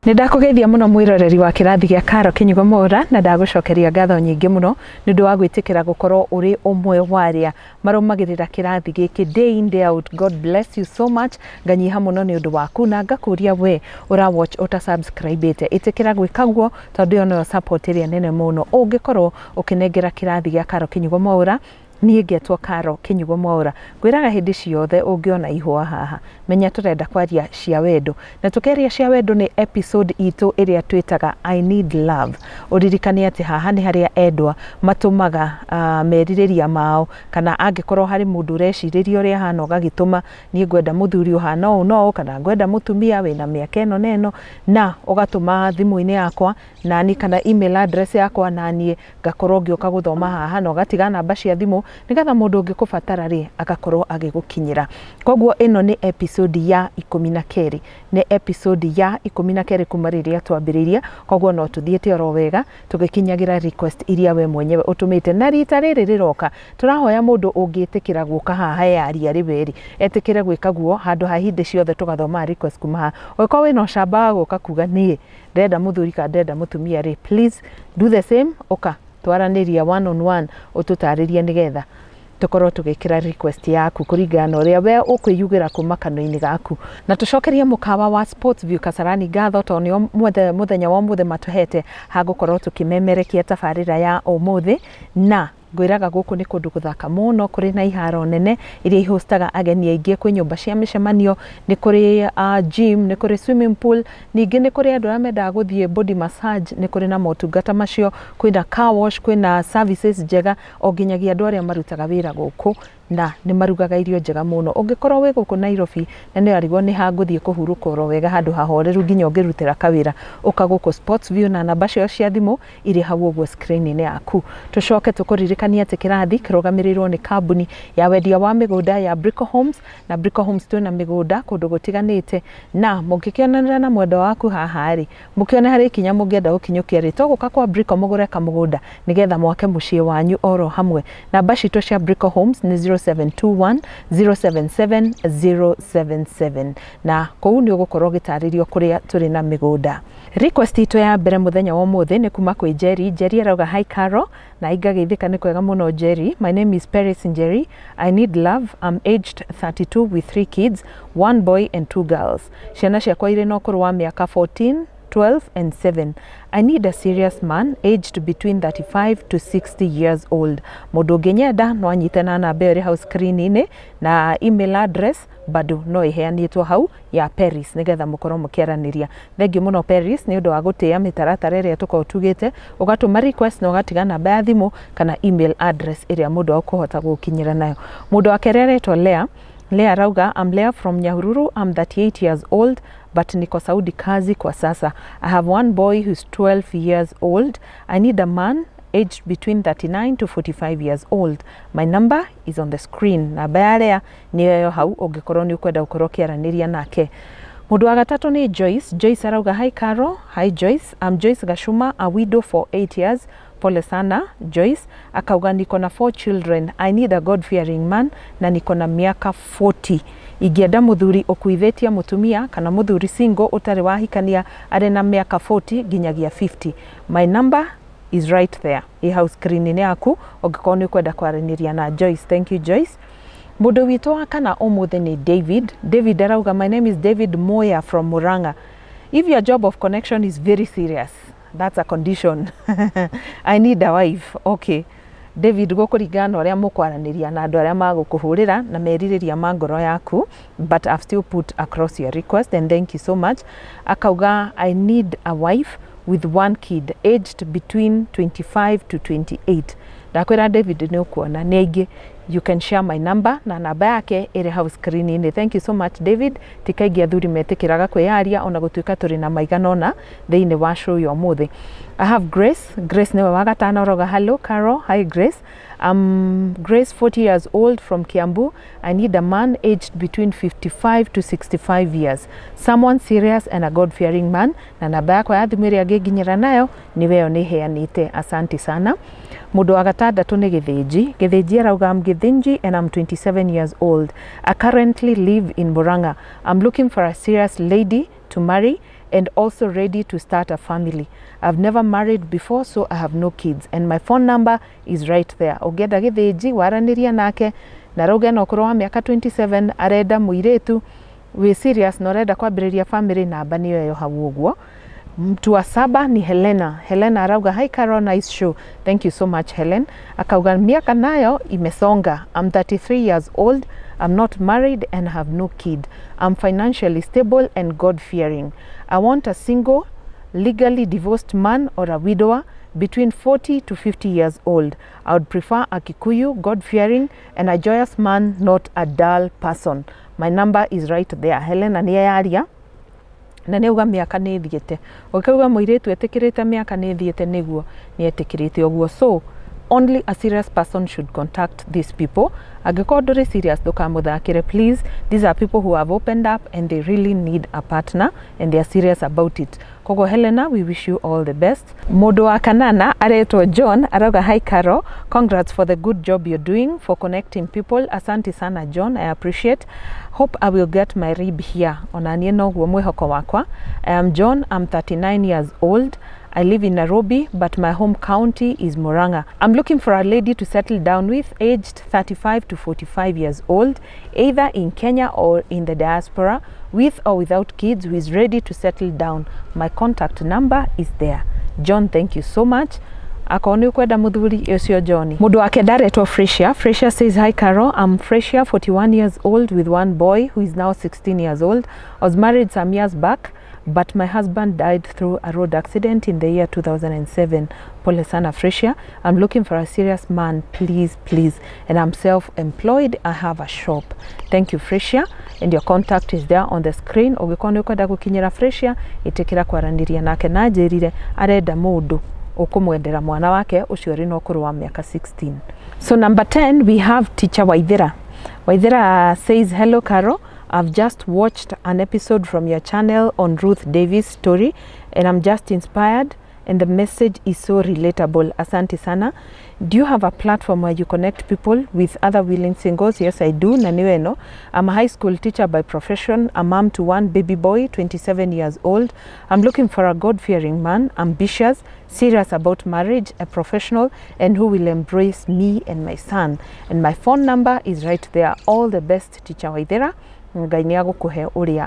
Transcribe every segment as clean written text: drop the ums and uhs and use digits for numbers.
Nĩ ndakũgeithia mũno mwĩroreri wa kĩrathi gĩa Karo Kĩnyugo Mwaura, na ndagũcokeria ngatho nyingĩ mũno nĩ ũndũ wa gwĩtĩkĩra gũkorwo ũrĩ ũmwe wa arĩa marũmagĩrĩra kĩrathi gĩkĩ day in, day out. God bless you so much. Nganyiha mũno nĩ ũndũ waku na ngakũria we ũra watch ũta subscribe ĩte, ĩtĩkĩra gwĩka guo tondũ ĩyo noyo support ĩrĩa nene mũno ũngĩkorwo ũkĩnengera kĩrathi gĩa Karo Kĩnyugo Mwaura. Niĩ ngetwo Karo Kĩnyugo Mwaura, ngwĩraga hĩndĩ ciothe ũngĩona ihũa haha, menya tũrenda kwaria cia wendo, na tũkeria cia wendo nĩ episode itũ ĩrĩa twĩtaga "I Need Love". Ũririkane atĩ haha nĩ harĩa endwa matũmaga merirĩria mao, kana angĩkorwo harĩ mũndũ ũrecirĩria ũrĩa ahana, ũgagĩtũma, "Niĩ ngwenda mũthuri ũhana ũũ na ũũ," kana "Ngwenda mũtumia wĩna mĩaka ĩno na ĩno," na ũgatũma thimũ-inĩ yakwa nani kana email address yakwa, naniĩ ngakorwo ngĩũka gũthoma haha, na ũgatiga namba cia thimũ nĩgetha mũndũ ũngĩkũbatara rĩ, agakorwo agĩgũkinyĩra. Koguo ĩno nĩ episode ya 12, nĩ episode ya 12 kuma rĩrĩa twambĩrĩirie. Koguo no tũthiĩte oro wega tũgĩkinyagĩra request iria we mwenyewe ũtũmĩte, na rita rĩrĩ rĩroka tũrahoya mũndũ ũngĩtĩkĩra gũka haha yaria rĩ weri etĩkĩre gwĩka guo handũ ha hĩndĩ ciothe tũgathomaga request kuma haha. Ũngĩkorwo wĩna ũcamba wa gũka kuga, "Niĩ ndĩrenda mũthuri kana ndĩrenda mũtumia" rĩ, please do the same, ũka twaranĩria one on one, ũtũtarĩrie nĩgetha tũkorwo tũgĩkĩra request yaku kũringana na ũrĩa we ũkwĩyugĩra kuma kanua-inĩ gaku. Na tũcokerie mũkawa wa Sports View Kasarani ngatho tondũ nĩo mũthenya wa ũmũthĩ matũhete hagũkorwo tũkĩmemerekia tabarĩra ya ũmũthĩ. Na ngwĩraga gũkũ nĩ kũndũ gũthaka mũno, kũrĩ na iharo nene iria ihostaga ageni aingĩ, kwĩ nyũmba cia mĩcemanio, nĩ kũrĩ gym, nĩ kũrĩ swimming pool, ningĩ nĩ kũrĩ andũ arĩa mendaga gũthiĩ body massage, nĩ kũrĩ na motungata macio, kwĩna car wash, kwĩna services njega, o nginyagia andũ arĩa marutaga wĩra gũkũ na nĩ marugaga irio njega mũno. Ũngĩkorwo wĩ gũkũ Nairobi na nĩ ũrarigwo nĩ ha ngũthiĩ kũhurũka oro wega handũ hahoreru nginya ũngĩrutĩra kawĩra, ũka gũkũ Sports View, na namba ciao cia thimũ irĩ hau ũguo screen-inĩ yaku. Tũcoke tũkũririkanie atĩ kĩrathi kĩrũgamĩrĩirwo nĩ kambuni ya wendia wa mĩgũnda ya Brico Homes, na Brico Homes twĩna mĩgũnda kũndũ gũtiganĩte, na mũngĩkĩonanĩra na mwendwa waku haha rĩ, mũkĩone harĩ ikinya mũngĩenda gũkinyũkia rĩ, to gũka kwa Brico mũgũre kamũgũnda nĩgetha mwake mũciĩ wanyu oro hamwe. Namba citũ cia Brico Homes nĩ 0721 077 077, na kũu nĩ ũgũkorwo ũgĩtarĩrio kũrĩa tũrĩ na mĩgũnda. Request itũ ya mbere mũthenya wa ũmũthĩ nĩ kuma kwĩ Jerry. Jerry arauga, "Hi Caro," na ingagĩithĩka nĩ kwega mũno Jerry. "My name is Paris Njeri. I need love. I'm aged 32 with three kids, one boy and two girls. Ciana ciakwa irĩ na ũkũrũ wa mĩaka 14, 12 and 7. I need a serious man aged between 35 to 60 years old. Mũndũ ũngĩnyenda no anyite na namba ĩyo ĩrĩ hau screen-inĩ, na email address bado no ĩheanĩtwo hau ya Paris nĩgetha mũkorwo mũkĩaranĩria. Thengiũ mũno Paris nĩ ũndũ wa gũtĩĩa mĩtaratara ĩrĩa tũkoragwo tugĩte, ũgatũma request na ũgatiga namba ya thimũ kana email address ĩrĩa mũndũ akũhota gũkinyĩra nayo. Mũndũ wa kerĩ aretwo Lea. Lea arauga, "I'm Lea from Nyahururu. I'm 38 years old but niko Saudi kazi kwa sasa. I have one boy who's 12 years old. I need a man aged between 39 to 45 years old. My number is on the screen." Namba ya Lea nĩyo hau ũngĩkorwo nĩ ũkwenda gũkorwo ũkĩaranĩria nake. Mũndũ wa gatatũ nĩ Joyce. Joyce arauga, "Hi Caro." Hi Joyce. "I'm Joyce Gashuma, a widow for 8 years." Pole sana Joyce. Akauga, "Niko na four children. I need a God fearing man na niko na miaka 40. Ingĩenda mũthuri ũkuithĩtie mũtumia kana mũthuri single ũtarĩ wahikania arĩ na mĩaka 40 nginyagia 50. My number is right there, ĩ hau screen-inĩ yaku ũngĩkorwo nĩ ũkwenda kwaranĩria na Joyce. Thank you, Joyce. Mũndũ witũ wa kana ũmũthĩ nĩ David. David arauga, "My name is David Moya from Murang'a. If your job of connection is very serious," that's a condition, "I need a wife." Okay David, gũkũringana na ũrĩa mũkwaranĩria na andũ arĩa magũkũhũrĩra na merirĩria ma ngoro yaku, but I've still put across your request and thank you so much. Akauga, "I need a wife with one kid aged between 25 to 28." Ndakwĩra David nĩ ũkuona nĩ aingĩ. You can share my number, na namba yake ĩrĩ hau screen-inĩ. Thank you so much, David. Ti kaingĩ athuri metĩkĩraga kwĩyaria ona gũtuĩka tũrĩ na maigana ũna thĩinĩ wa show ya ũmũthĩ. I have Grace. Grace nĩwe wa gatano, aroga, "Hello Carol." Hi Grace. "I'm Grace, 40 years old from Kiambu. I need a man aged between 55 to 65 years, someone serious and a God fearing man." Na namba yakwa ya thimũ ĩrĩa ngĩnginyĩra nayo nĩ weyo nĩ heanĩte. Asante sana. Mũndũ wa gatandatũ nĩ Gĩthĩnji. Gĩthĩnji arauga, "I'm Gĩthĩnji and I'm 27 years old. I currently live in Murang'a. I'm looking for a serious lady to marry and also ready to start a family. I've never married before, so I have no kids, and my phone number is right there. Ũngĩenda Gĩthĩnji waranĩria nake na rauga na ũkũrũ wa mĩaka 27, arenda mũirĩtu wĩ serious na ũrenda kwambĩrĩria family, namba nĩyo ĩyo hau ũguo. Mtu wa saba ni Helena. Helena arauga, "Hi Carol, nice show." Thank you so much, Helen. Akauga miaka nayo imesonga. "I'm 33 years old. I'm not married and have no kid. I'm financially stable and God fearing. I want a single, legally divorced man or a widower between 40 to 50 years old. I would prefer a Kikuyu, God fearing and a joyous man, not a dull person. My number is right there." Helena nĩ yaria na nĩ auga mĩaka nĩ ĩthiĩte. Ũkauga mũirĩtu etĩkĩrĩte mĩaka nĩ ĩthiĩte, nĩguo nĩ etĩkĩrĩte ũguo. So only a serious person should contact these people. Angĩkorwo ndũrĩ serious, ndũkamũthakĩre, please. These are people who have opened up and they really need a partner and they are serious about it. Koguo Helena, we wish you all the best. Mũndũ wa kanana aretwo John, arauga, "Hi Caro, congrats for the good job you're doing for connecting people." Asante sana, John, I appreciate. "Hope I will get my rib here." Ona niĩ noguo mwĩhoko wakwa. "I am John, I'm 39 years old. I live in Nairobi, but my home county is Murang'a. I'm looking for a lady to settle down with, aged 35 to 45 years old, either in Kenya or in the diaspora, with or without kids, who is ready to settle down. My contact number is there." John, thank you so much. Akorwo nĩ ũkwenda mũthuri ũcio John. Mũndũ wa kenda aretwo Fresia. Fresia says, "Hi Caro, I'm Fresia, 41 years old with one boy who is now 16 years old. I was married some years back, but my husband died through a road accident in the year 2007." Pole sana, Fresia. "I'm looking for a serious man, please, please. And I'm self-employed. I have a shop." Thank you, Fresia. And your contact is there on the screen. Ũngĩkorwo nĩ ũkwenda gũkinyĩra Fresia, ĩtĩkĩra kwaranĩria nake na njĩrire arenda mũndũ ũkũmwendera mwana wake ũcio ũrĩ na ũkũrũ wa mĩaka 16. So number 10, we have Teacher Waithera. Waithera says, "Hello Caro, I've just watched an episode from your channel on Ruth Davis' story and I'm just inspired and the message is so relatable. Asante sana. Do you have a platform where you connect people with other willing singles?" Yes, I do. Na niwe no. "I'm a high school teacher by profession, a mom to one baby boy, 27 years old. I'm looking for a God-fearing man, ambitious, serious about marriage, a professional, and who will embrace me and my son. And my phone number is right there. All the best, Teacher Waithera." Ngai nĩ agũkũhe ũrĩa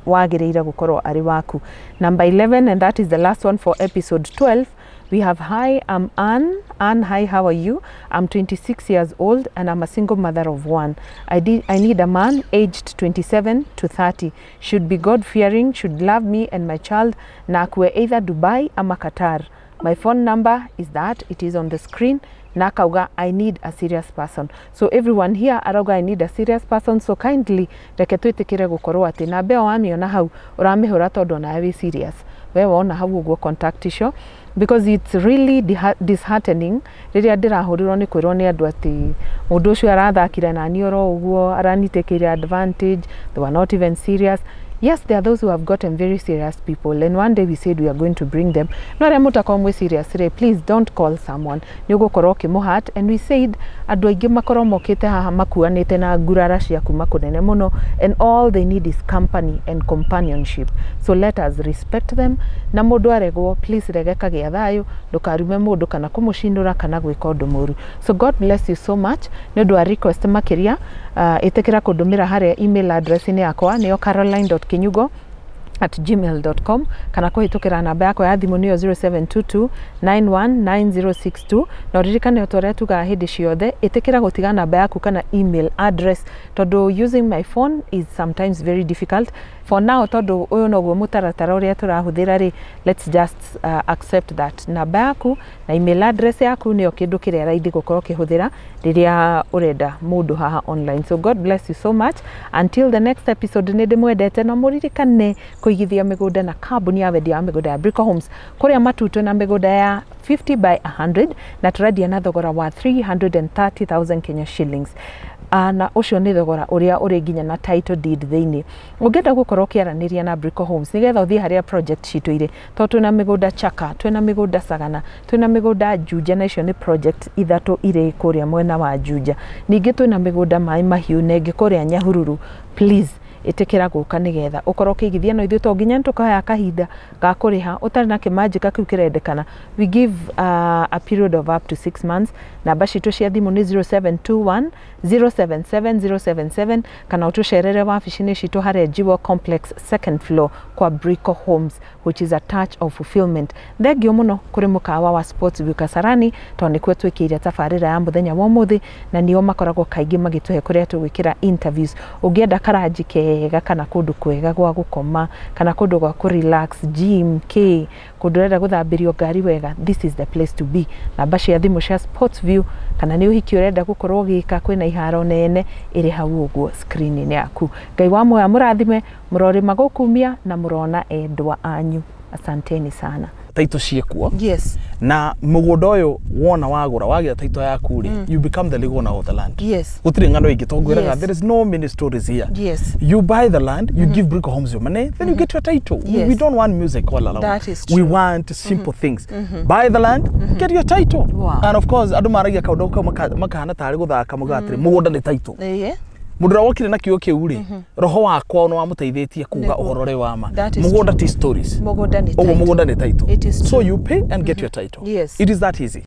wagĩrĩire gũkorwo arĩ waku. Number 11, and that is the last one for episode 12, we have, "Hi, I'm Ann." Ann, hi, how are you? "I'm 26 years old and I'm a single mother of one. I need a man aged 27 to 30. Should be God fearing, should love me and my child, na akuwe either Dubai ama Qatar. My phone number is that, it is on the screen." Na akauga, "I need a serious person." So everyone here arauga, "I need a serious person." So kindly reke twĩtĩkĩre gũkorwo atĩ namba ĩyo wamĩona hau ũramĩhũra tondũ onawe wĩ serious. We wona hau ũguo contact icio, because it's really disheartening rĩrĩa ndĩrahũrĩrwo nĩ kwĩrwo nĩ andũ atĩ mũndũ ũcio arathakire nani oro ũguo, aranitakĩire advantage, they were not even serious. Yes, there are those who have gotten very serious people, and one day we said we are going to bring them. No arĩa mũtakorwo mwĩ serious rĩ, please don't call someone, nĩ ũgũkorwo ũkĩmũhat. And we said andũ aingĩ makorwo mokĩte haha makuanĩte na ngurara cia kuma kũnene mũno, and all they need is company and companionship. So let us respect them. Na mũndũ aregwo, please rege kagĩa thayũ, ndũkarume mũndũ kana kũmũcindũra kana gwĩka ũndũ mũru. So God bless you so much. Nĩ ũndũ wa request makĩria, ĩtĩkĩra kũndũmĩra harĩa email address-inĩ yakwa, nĩyo caroline.kinyugo@gmail.com, kana kũhĩtũkĩra namba yakwa ya thimũ, nĩyo 0722 919062. Na ũririkane o ta ũrĩa tugaga hĩndĩ ciothe, ĩtĩkĩra gũtiga namba yaku kana email address, tondũ using my phone is sometimes very difficult for now. Tondũ ũyũ noguo mũtaratara ũrĩa tũrahũthĩra rĩ, let's just accept that namba yaku na email address yaku nĩyo kĩndũ kĩrĩa raithi gũkorwo ũkĩhũthĩra rĩrĩa ũrenda mũndũ haha online. So God bless you so much until the next episode. Nĩ ndĩmwendete na mũririkane kũigithia mĩgũnda na kambuni ya wendia wa mĩgũnda ya Brico Homes. Kũrĩa Matutu na mĩgũnda ya 50 by 100 na tũrendia na thogora wa 330,000 Kenya shillings, na ũcio nĩ thogora ũrĩa ũrĩ nginya na title deed thĩinĩ. Ũngĩenda gũkorwo ũkĩaranĩria na Brico Homes nĩgetha ũthiĩ harĩa project citũ irĩ, tondũ twĩna mĩgũnda Chaka, twĩna mĩgũnda Sagana, twĩna mĩgũnda Juja, na icio nĩ project ithatũ irĩ kũrĩa mwena wa Juja. Ningĩ twĩna mĩgũnda Maĩ Mahiũ na ĩngĩ kũrĩa Nyahururu. Please Ĩtĩkĩra gũka nĩgetha ũkorwo ũkĩigithia no ithuĩ, to nginya nĩtũkũheaga kahinda ga kũrĩha ũtarĩ na kĩmanjĩka kĩu kĩrendekana. We give a period of up to 6 months. Namba citũ cia thimũ nĩ 0721 077 077, kana ũtũcerere wabici-inĩ citũ harĩa Jewel Complex, second floor, kwa Brico Homes, which is a touch of fulfillment. Thengio mũno kũrĩ mũkawa wa Sports View Kasarani, tondũ nĩkuo twĩkĩire tabarĩra ya mũthenya wa ũmũthĩ, na nĩo makoragwo kaingĩ magĩtũhe kũrĩa tũgwĩkĩra interviews. Ũngĩenda karanji kega, kana kũndũ kwega gwa gũkoma, kana kũndũ gwa kũ relax, gym, k kũndũ ũrenda gũthambĩrio ngari wega, this is the place to be. Namba cia thimũ cia Sports View, kana nĩ ũhiki ũrenda gũkorwo ũgĩka, kwĩna iharo nene ĩrĩ hau ũguo screen-inĩ yaku. Ngai wa muoyo mũrathime, mũrorĩma gũkumia na mũrona endwa anyu. Asanteni sana. Taito ciĩkuo. Na mũgũnda ũyũ wona wagũra, wagĩa taito yaku rĩ, you become the legal owner of the land. Gũtirĩ ng'ano ingĩ tongwĩraga. There is no many stories here. You buy the land, you give Brico Homes your money, then you get your title. We don't want music all along. That is We true. want simple things. Buy the land, get your title. And of course andũ maragia kaũndũ kau makahana tarĩ gũthaka, muga atĩrĩ mũgũnda nĩ title. Mũndũ ũrĩa wokire na kiugo kĩu rĩ, roho wakwa nĩ wamũteithĩtie kuga ũhoro ũrĩa wa ma. That is Mũgũnda ti stories. Mũgũnda nĩ Ũguo title. mũgũnda nĩ title. It is So true. you pay and get your title. It is that easy.